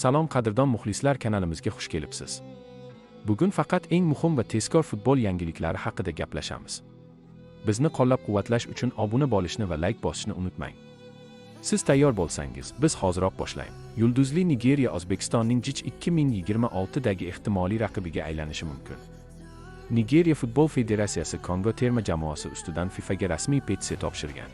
Salom, qadrdon muxlislar, kanalimizga xush kelibsiz. Bugun faqat eng muhim va tezkor futbol yangiliklari haqida gaplashamiz. Bizni qo'llab-quvvatlash uchun obuna bo'lishni va layk bosishni unutmang. Siz tayyor bo'lsangiz, biz hoziroq boshlaymiz. Yulduzli Nigeriya O'zbekistonning JICH 2026dagi ehtimoliy raqibiga aylanishi mumkin. Nigeriya Futbol Federatsiyasi Kongo terma jamoasi ustidan FIFAga rasmiy petitsiya topshirgan.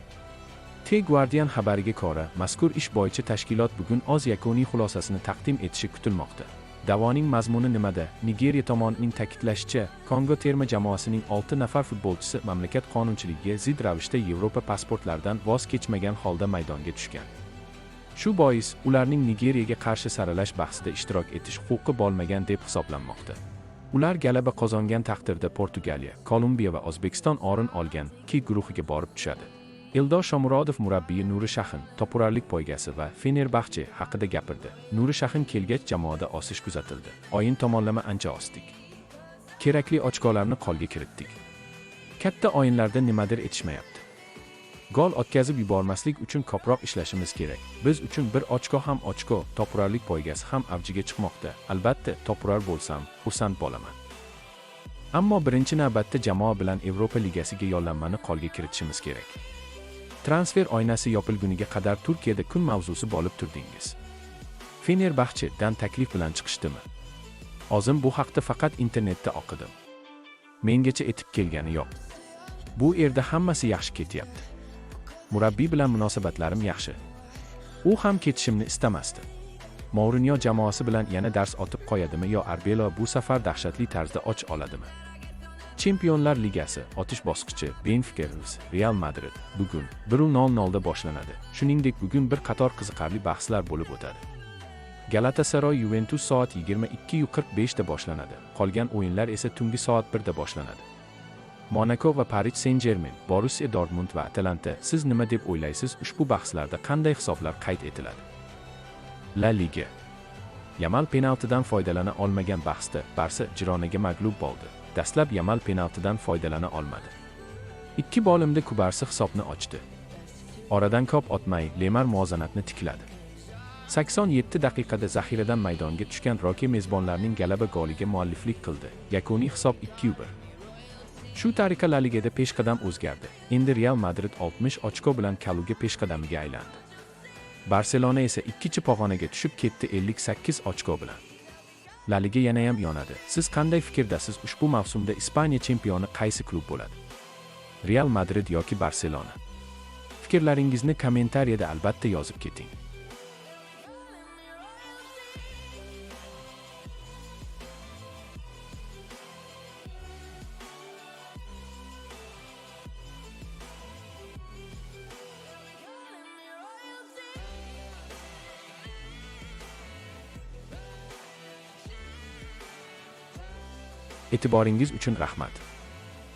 The Guardian xabariga ko'ra, mazkur ish bo'yicha tashkilot bugun o'z yakuniy xulosasini taqdim etishi kutilmoqda. Da'voning mazmuni nimada? Nigeriya tomonining ta'kidlashicha, Kongo terma jamoasining 6 nafar futbolchisi mamlakat qonunchiligiga zid ravishda Yevropa pasportlaridan voz kechmagan holda maydonga tushgan. Shu bois, ularning Nigeriyaga qarshi saralash bahsida ishtirok etish huquqi bo'lmagan deb hisoblanmoqda. Ular g'alaba qozongan taqdirda Portugaliya, Kolumbiya va O'zbekiston o'rin olgan K guruhiga borib tushadi. Eldor Shomurodov murabbiyi Nuri Shahin topurarlik poygasi va Fenerbahçe haqida gapirdi. Nuri Shahin kelgach jamoada o'sish kuzatildi. O'yin tomonlama ancha o'sdik. Kerakli ochkolarni qo'lga kiritdik. Katta o'yinlarda nimadir etishmayapti. Gol o'tkazib yubormaslik uchun ko'proq ishlashimiz kerak. Biz uchun bir ochko ham ochko, topurarlik poygasi ham avjiga chiqmoqda. Albatta, topurar bo'lsam, xursand bo'laman. Ammo birinchi navbatda jamoa bilan Yevropa Ligasiga yo'llanmani qo'lga kiritishimiz kerak. Transfer oynasi yopilguniga qadar Turkiyada kun mavzusi bo'lib turdingiz. Fenerbahçedan taklif bilan chiqishdimi? O'zim bu haqda faqat internetda o'qidim. Mengacha etib kelgani yo'q. Bu yerda hammasi yaxshi ketyapti. Murabbiy bilan munosabatlarim yaxshi. U ham ketishimni istamasdi. Mourinyo jamoasi bilan yana dars otib qo'yadimi yo Arbeloa bu safar dahshatli tarzda och oladimi? Chempionlar Ligasi otish bosqichi Benfica vs Real Madrid bugun 1:00 da boshlanadi. Shuningdek, bugun bir qator qiziqarli bahslar bo'lib o'tadi. Galatasaray Juventus soat 22:45 da boshlanadi. Qolgan o'yinlar esa tungi soat 1 da boshlanadi. Monaco va Paris Saint-Germain, Borussia Dortmund va Atalanta. Siz nima deb o'ylaysiz, ushbu bahslarda qanday hisoblar qayd etiladi? La Liga. Yamal penaltidan foydalana olmagan bahsda Barsa Gironaga mag'lub bo'ldi. Dastlab Yamal penaltidan foydalana olmadi. Ikki bo'limda Kubarsi hisobni ochdi. Oradan ko'p o'tmay Lemar muvozanatni tikladi. 87 daqiqada zaxiradan maydonga tushgan Roke mezbonlarning g'alaba goliga mualliflik qildi. Yakuniy hisob 2-1. Shu tariqa La Ligada peshqadam o'zgardi. Endi Real Madrid 60 ochko bilan kaluga peshqadamiga aylandi. Barselona esa ikkinchi pog'onaga tushib ketdi 58 ochko bilan. La Liga yanayam yonadi. Siz qanday fikrdasiz, ushbu mavsumda Ispaniya chempioni qaysi klub bo'ladi? Real Madrid yoki Barselona? Fikrlaringizni kommentariyada albatta yozib keting. E'tiboringiz uchun rahmat.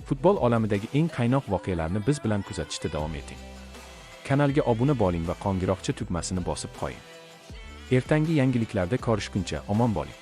Futbol olamidagi eng qaynoq voqealarni biz bilan kuzatishda davom eting. Kanalga obuna bo'ling va qo'ng'iroqcha tugmasini bosib qo'ying. Ertangi yangiliklarda ko'rishguncha omon bo'ling.